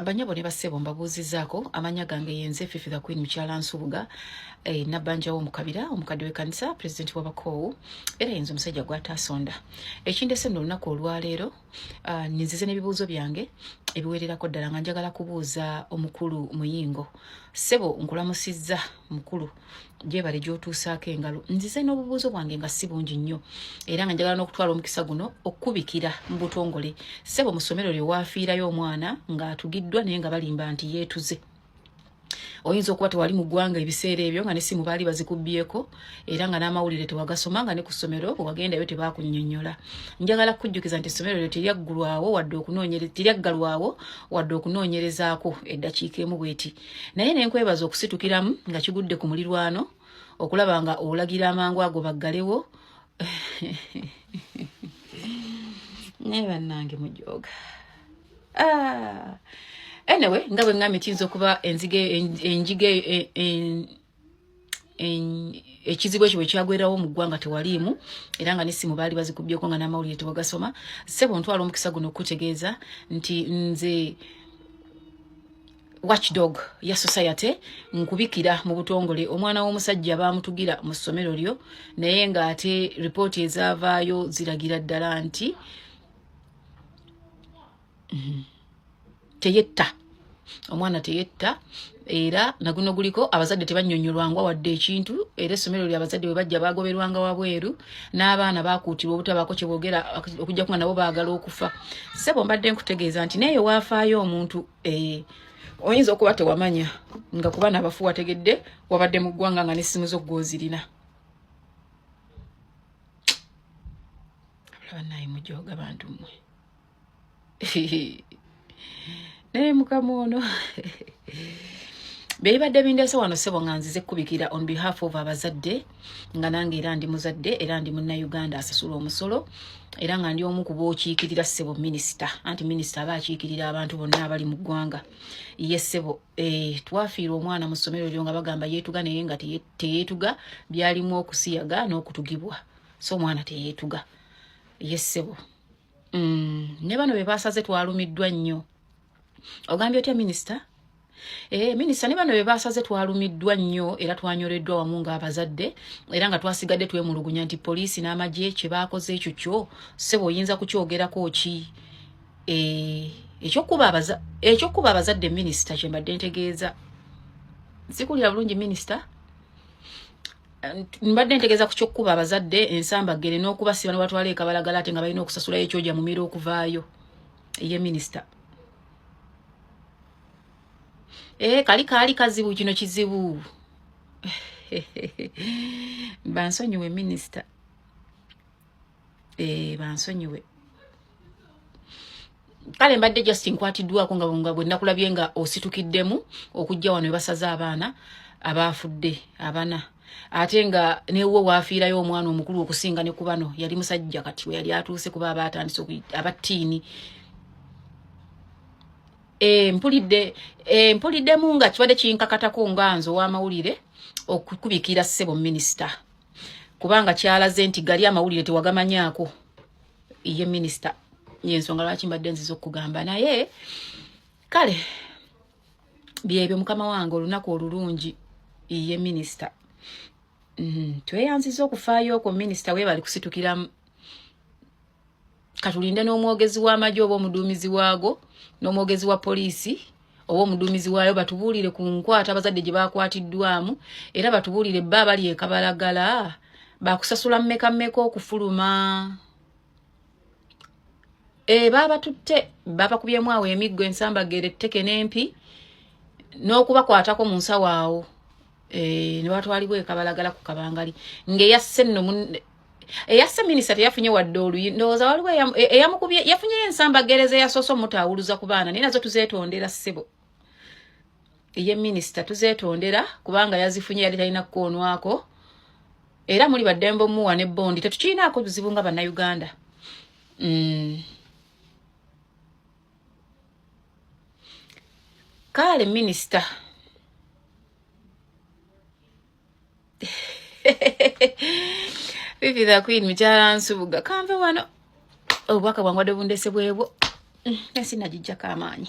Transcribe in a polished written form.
Banyabo ne bassebo, mbabuuzizaako. Amannya gange yenze Fifi the Queen, mukyala Nsubuga, nabbanjawo mu kabira, omukadde w'ekkanisa, pulezidenti w'abakoowu, era yenze omusajja gw'ataasonda. Ekindese nno olunaku olwaleero, nzize n'ebibuuzo byange ebiwererako ddala nga njagala kubuuza omukulu Muyingo. Ssebo, nkulamusizza mukulu, gyebale gy'otuusaako engalo. Nzize n'obubuuzo bwange nga si bungi nnyo, era nga njagala n'okutwala omukisa guno okukubikira mu butongole. Ssebo, mu ssomero lyo waafiirayo omwana ng'atugiddwa, naye nga balimba nti yeetuze. Oyinza okuba tewali mu ggwanga ebiseera ebyo, nga n'essimu baali bazikubbyeko, era nga n'amawulire tewagasoma, nga ne ku ssomero bwe wagendayo tebakunnyonnyola. Njagala kukujjukiza nti essomero lyo teryaggulwawo wadde okunoonyereza, teryaggalwawo wadde okunoonyerezaako eddakiika emu bweti. Naye ne nkwebaza okusitukiramu nga kigudde ku mulirwano okulaba nga olagira amangu ago baggalewo. Naye bannange mujooga. Anyway, nga bwe ŋŋambye, kiyinza okuba enzige enjige ekizibu ekyo bwe kyagwerawo mu ggwanga tewaliimu, era nga n'essimu baali bazikubyeko, nga n'amawulire tewagasoma. Ssebo, ntwala omukisa guno okukutegeeza nti nze watchdog ya society nkubikira mu butongole omwana w'omusajja baamutugira mu ssomero lyo, naye ng'ate ripooti ezaavaayo ziragira ddala nti teyetta, omwana teyetta, era naguno guliko abazadde tebannyonnyolwangwa wadde ekintu. Era essomero lyo abazadde bwe bajja bagoberwanga wabweru, n'abaana bakuutirwa obutabaako kye boogera okujja kuba nabo baagala okufa. Ssebo, mbadde nkutegeeza nti neeyo waafaayo omuntu, oyinza okuba tewamanya nga kuba nabafu wategedde wabadde mu ggwanga nga n'essimu zo gw'ozirina. Abula bannaye, mujooga bantu mmwe. Naye mukama ono byebibadde bindeese wano, ssebo, nga nzize kubikira on behalf of abazadde, nga nange era ndi muzadde, era ndi Munnayuganda asasula omusolo, era nga ndi omu ku bookiikirira, ssebo minisita. Anti minisita aba akiikirira abantu bonna abali mu ggwanga. Ye ssebo, twafiirwa omwana mu ssomero lyo nga bagamba yeetuga, naye nga teyeetuga, byalimu okusiyaga n'okutugibwa, so omwana teyeetuga. Ye ssebo. Ne bano be basaze twalumiddwa nnyo. Ogambye otya minisita? Minisita, ne bano be basaze twalumiddwa nnyo era twanyoleddwa wamu ng'abazadde, era nga twasigadde twemulugunya nti poliisi n'amagye kye baakoze ekyo kyo, ssebo, oyinza kukyogerako ki? Ekyokuba abazadde, minisita, kye mbadde ntegeeza, sikulira bulungi minisita. Mbadde ntegeeza ku kyokkuba abazadde ensambaggere n'okubasiba ne batwala ekabalagala, ate nga balina okusasulayo ekyoja mumira okuvaayo. Ye minisita, kali kaali kazibu, kino kizibu. Bansonyiwe minisita, bansonyiwe. Kale mbadde just nkwatiddwako nga bwe nakulabye nga ositukiddemu okujja wano webasaze abaana abaafudde abana, ate nga newo waafiirayo omwana omukulu okusinga ne ku bano. Yali musajja kati we yali atuuse kuba aba atandise abattiini. Mpulidde, mpuliddemu nga kibadde kinkakatako nga nze ow'amawulire okukubikira, ssebo minisita, kubanga kyalaze nti gali amawulire tewagamanyaako. Ye minisita, yensonga lwaki mbadde nziza okugamba. Naye kale byebyo, mukama wange, olunaku olulungi. Ye minisita, tweyanziza okufaayo okwo minisita, weebali kusitukiramu. Katulinde n'omwogezi w'amagye oba omuduumizi waago n'omwogezi wa poliisi oba omuduumizi waayo batubuulire ku nkwata abazadde gye bakwatiddwamu, era batubuulire bba abali ekabalagala bakusasula mmeka mmeka okufuluma. Baabatutte, babakubyemu awo emiggo, ensambagere, etteke n'empi n'okubakwatako mu nsawo awo, ne batwalibwa ekabalagala ku kabangali ng'eyasse nno eyasse minisita teyafunye wadde oluyi. Ndowooza waliwo eyamukubye yafunyeyo ensambagereza eyasoose omutaawuluza ku baana, naye nazo tuzeetondera, ssebo. Ye minisita, tuzeetondera kubanga yazifunye yali talina kukoonwako, era muli baddembe omuwa ne bondi, tetukirinaako buzibu nga Bannayuganda. Kale minisita, Fifi the Queen, mukyala Nsubuga, kanve wano. Obubaka bwange wadde bundese bwebwo, ensi nagijjako amaanyi.